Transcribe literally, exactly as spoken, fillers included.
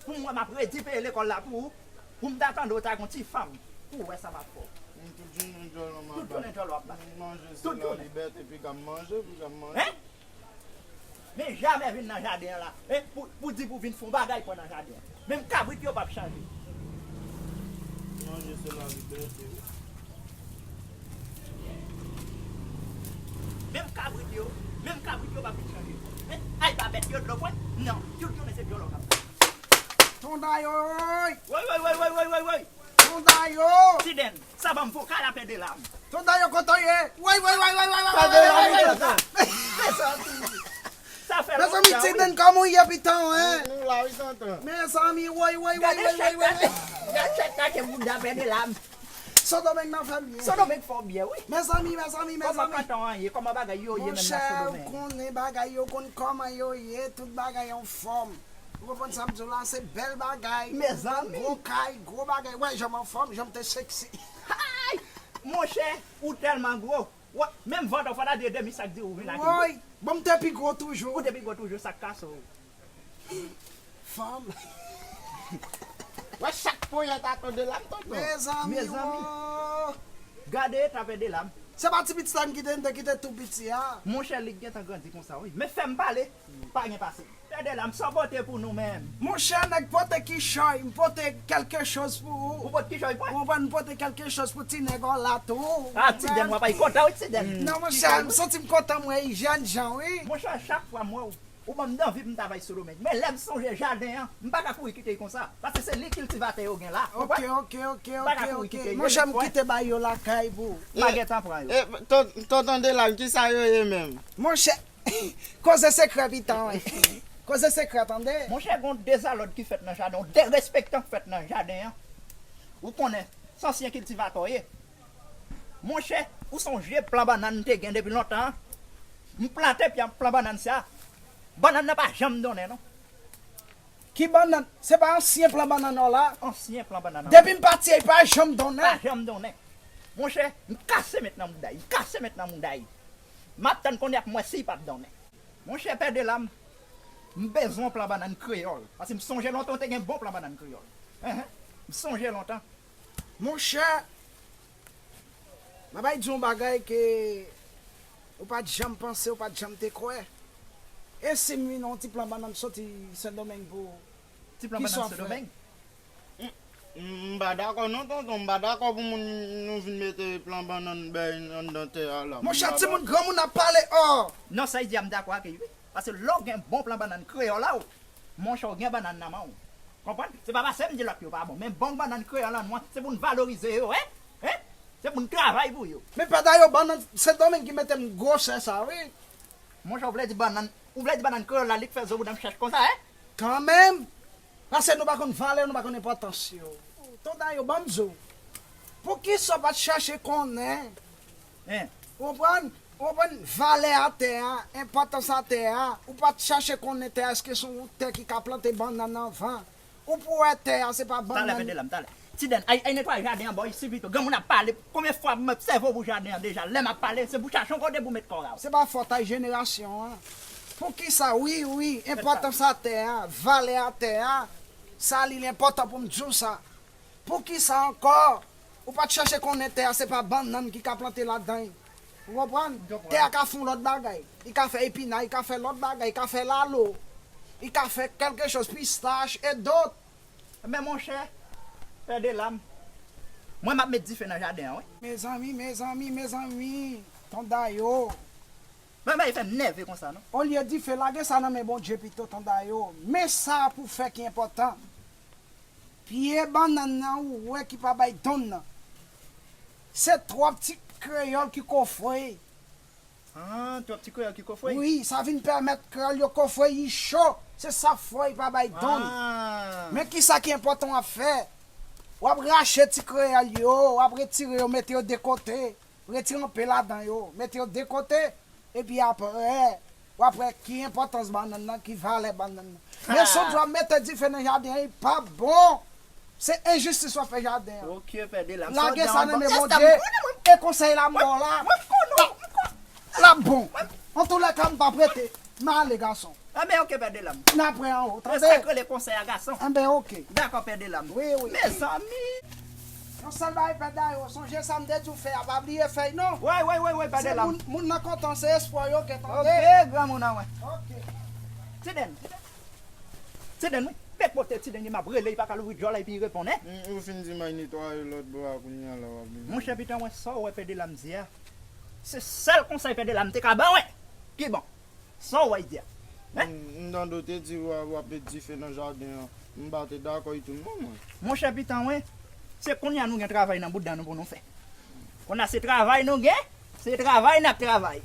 Pou mwen, m ap redi peye lekòl la pou ou. Pou m ta tande w ta gon ti fanm. Pou w wè sa m ap fè w. Tout jounen djòl w ap bay. Tout jounen djòl w ap bay. Tout jounen. Hein? Men jamè vin nan jaden an la. Hein? Pou, pou di pou vin fè yon bagay pran nan jaden an. Menm kabrit yo p ap chanje. Menm kabrit yo, menm kabrit yo p ap vin chanje. Men, ay pa bèt yo dlo pwen. Non, tout jounen se djòl w ap bay. Tonda yo! Woy, woy, woy, woy, woy, woy, woy! Tonda yo! Ti Dèn, sa ban m vokal a pè de lam. Tonda yo, kote w ye? Woy, woy, woy, woy, woy, woy, woy, woy, woy, woy. Sa fè lontan, wi. Mezanmi, Ti Dèn, kòman w ye, pitan, hein? Nou, nou la, wi, tonton. Mezanmi, woy, woy, woy, woy, woy, woy. Gade chèk la, ke bouda pè de lam. Sendomeng nan fè m byen. Sendomeng fè w byen, wi. Mezanmi, mezanmi, mezanmi. Kòman kanton an ye? Kòman bagay yo ye menm nan Sendomeng? Monchè, ou konnen bagay yo konn kòman yo ye, tout bagay anfòm. Ou konprann sa m di w la, se bèl bagay. Mezanmi. Gwo kay, gwo bagay. Wè, jan m anfòm, jan m te seksi. Ay! Monchè, ou tèlman gwo. Wè, menm vant ou fò ta di e demi sa k di ou vin ak gwo. Woy, bon, m te pi gwo toujou. Ou te pi gwo toujou, sa k kase w? Fanm. Wè chak ponyèt a tonde la, m tonton. Mezanmi, mezanmi. Wo. Gade eta pè de lam. Se pa ti pitit la m kite, m te kite tou piti a. Monchè, li gentan grandi konsa, wi. Men fè m pale, pa gen pase. Pè de lam, sa w pote pou nou menm? Monchè, nèg pote kichòy, m pote kèlke choz pou ou. Ou pote kichòy pou mwen? Ou konprann, m pote kèlke choz pou ti nèg la tou. Ah, Ti Dèn, w ap ay kontan, wi, Ti Dèn. Non, monchè, m santi m kontan, m wè jèn jan, wi. Monchè, chak fwa m wè w, ou ban m anvi pou m travay Sendomeng. Men lè m sonje jaden an, m pa ka kouri kite l konsa. Paske se li kiltivatè yo gen la. Ok, ok, ok, ok, ok. M pa ka kouri kite l. Monchè, m kite bay yo lakay pou ou. M pa gentan pran yo. E, ton-, tonton Delam, kisa yo ye menm? Monchè, koze sekrè pitan, wi. Koze sekrè, tande. Monchè, gon dezalòd ki fèt nan jaden, yon derespektan k fèt nan jaden an. Ou konnen, se ansyen kiltivatè w ye. Monchè, ou sonje plan bannann m te gen depi lontan an? M plante pye plan bannann sa. Bannann nan pa janm donnen, non. Ki bannann? Se pa ansyen plan bannann an la? Ansyen plan bannann an. Depi m pati, li pa janm donnen? Pa janm donnen. Monchè, m kase met nan mouda l. M kase met nan mouda l. M ap tann kounye a pou m wè si l p ap donnen. Monchè, pè de lam, m bezwen yon plan bannann kreyòl. Paske m sonje lontan w te gen bon plan bannann kreyòl. Enhen. M sonje lontan. Monchè, m ap bay di yon bagay ke ou pa t janm panse, ou pa t janm te kwè. E si m vin yon ti plan bannann soti Sendomeng pou ou? Ti plan bannann Sendomeng? M, m pa dakò non, tonton. M pa dakò pou moun nou vin mete plan bannann bèy anndan tè a la. Monchè, timoun, granmoun ap pale, oh! Non, sa l di a, m dakò ak li, wi. Paske lè w gen bon plan bannann kreyòl la, w, monchè, w gen bannann nan men w. Konprann? Se pa paske m di lòt yo pa bon, men bon bannann kreyòl an nou an, se pou n valorize yo, en? En? Se pou n travay pou yo. Men pè Dayo, bannann Sendomeng ki mete m gwosè sa, wi. Monchè, ou vle di bannann, ou vle di bannann kreyòl la, li k fè zo bouda m chèch konsa, en? Kanmenm! Paske nou pa konn valè, nou pa konn enpòtans yo. Tonton yo, ban m di w. Poukisa w pa t chache konnen? Hein? Ou konprann? Ou konprann valè a tè a, enpòtans a tè a? Ou pa t chache konnen tè a, èske se yon tè ki ka plante bannann anvan? Ou pou wè tè a, se pa bannann. Talè, pè de lam, talè. Ti Dèn, ay, ay netwaye jaden an bò isi pito. Granmoun ap pale. Konbyen fwa m obsève w pou jaden an deja? Lè m ap pale, se pou chache yon kote pou met kò w la. Se pa fòt a jenerasyon an. Poukisa, wi, wi, enpòtans a tè a, valè a tè a, sa li enpòtan pou m di w sa. Poukisa ankò ou pa t chache konnen tè a se pa bannann ki ka plante ladan l? Ou konprann? Tè a ka fè yon lòt bagay. Li ka fè epinay, li ka fè lòt bagay, li ka fè lalo, li ka fè kèlke choz, pistach e dòt. Men monchè, pè de lam, mwen m ap met dife nan jaden an, wi. Mezanmi, mezanmi, mezanmi, tonton yo. Men, men, li fè m nève konsa, non? Olye dife, lage sa nan men Bondye pito, tonton yo. Men sa pou fè ki enpòtan. Pye bannann nan ou wè ki pa bay donn nan. Se twòp ti kreyòl ki kofre. Ah, twòp ti kreyòl ki kofre? Wi, sa vin pèmèt kreyòl yo kofre, li cho. Se sa fè li pa bay donn. Ah. Men kisa ki enpòtan w ap fè? W ap rache ti kreyòl yo, w ap retire yo, mete yo de kote. Retire anpe ladan yo, mete yo de kote. Epi apre, w ap wè ki enpòtans bannann nan, ki valè bannann nan. Men si w di w ap mete dife nan jaden an, li p ap bon. Se enjistis w ap fè jaden an. Ok, pè de lam. Lage sa nan men Bondye. E konsèy la m ba w la. L ap bon. Antoulèka, m p ap rete. M ale, gason. Anben, oke, Pè Delam. N ap wè anwo, E sa tande? K rele konsèy a, gason. Anben, oke. Dakò, Pè Delam. Wi, wi. Mezanmi. Yon sèl bagay, Pè Dayo, sonje sa m te di w fè a, pa bliye fèy non. Wi, wi, wi, wi, Pè Se Delam. Moun, moun nan kontan, se espwa yo gen, tande? Oke, granmoun an mwen. Oke. Tiden. Tiden, wi. Pèk pote Tiden, m ap rele, li pa ka louvri djòl la, epi li reponn, en? Mm, ou fin di m al netwaye lòt bò a kounye a la w ap vin. Monchè, pitan, wè sa w wè Pè Delam di a. Se sèl konsèy Pè Delam te ka ban, wi. Ki bon. Sa w wè di a. M, m tande w te di w ap, w ap met dife nan jaden an. M pa te dakò ditou non, mwen. Monchè, pitan, wi. Se kounye a nou gen travay nan boudda nou pou nou fè. Kounye a se travay nou gen, se travay n ap travay.